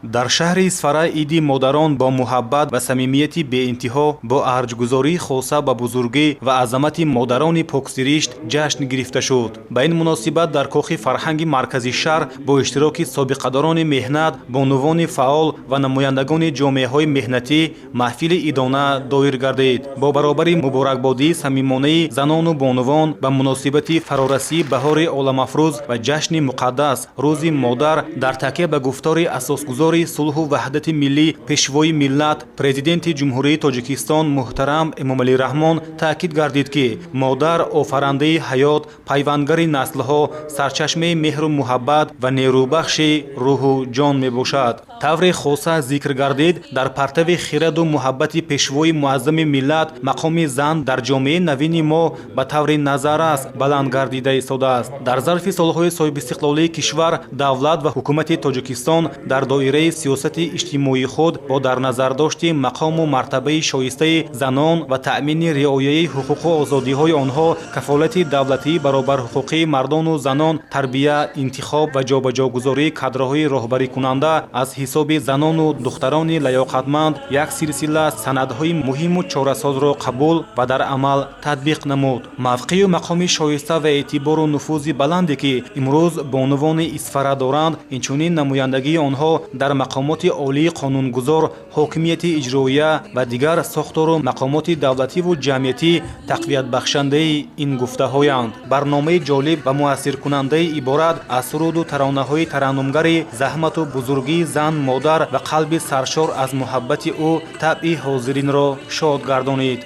Дар шаҳри Исфара иди модарон бо муҳаббат ва самимияти беинтиҳо, бо арҷгузории хоса ба бузургӣ ва азамати модарони поксиришт ҷашн гирифта шуд. Ба ин муносибат дар кохи фарҳанги маркази шаҳр бо иштироки собиқадорони меҳнат, бонувони фаъол ва намояндагони ҷомеаҳои меҳнатӣ маҳфили идона доир гардид. Бо баробари муборакбодии самимонаи занону бонувон ба муносибати фарорасии баҳори оламафрӯз ва ҷашни муқаддас, Рӯзи модар, дар такя ба гуфтори асосгузори сулҳу ваҳдати миллӣ, Пешвои миллат, Президенти Ҷумҳурии Тоҷикистон муҳтарам Эмомалӣ Раҳмон таъкид гардид, ки модар офарандаи ҳаёт, пайвандгари наслҳо, сарчашмаи меҳру муҳаббат ва нерӯбахши рӯҳу ҷон мебошад. Тавре хоса зикр гардид, дар партави хираду муҳаббати Пешвои муаззами миллат мақоми зан дар ҷомеаи навини мо ба таври назаррас баланд гардида истодааст. Дар зарфи солҳои соҳибистиқлолии кишвар давлат ва ҳукумати Тоҷикистон дар доираи сиёсати иҷтимоии худ бо дар назардошти мақому мартабаи шоистаи занон ва таъмини риояи ҳуқуқу озодиҳои онҳо, кафолати давлатии баробарҳуқуқии мардону занон, тарбия, интихоб ва ҷобаҷогузории кадрҳои роҳбарикунанда аз ҳисоби занону духтарони лаёқатманд як силсила санадҳои муҳиму чорасозро қабул ва дар амал татбиқ намуд. Мавқею мақоми шоиста ва эътибору нуфузи баланде, ки имрӯз бонувони Исфара доранд, инчунин намояндагии онҳо дар мақомоти олии қонунгузор, ҳокимияти иҷроия ва дигар сохтору мақомоти давлативу ҷамъиятӣ тақвиятбахшандаи ин гуфтаҳоянд. Барномаи ҷолиб ва муассиркунандаи иборат аз суруду таронаҳои тараннумгари заҳмату бузургии зан, модар ва қалби саршор аз муҳаббати ӯ табъи ҳозиринро шод гардонид.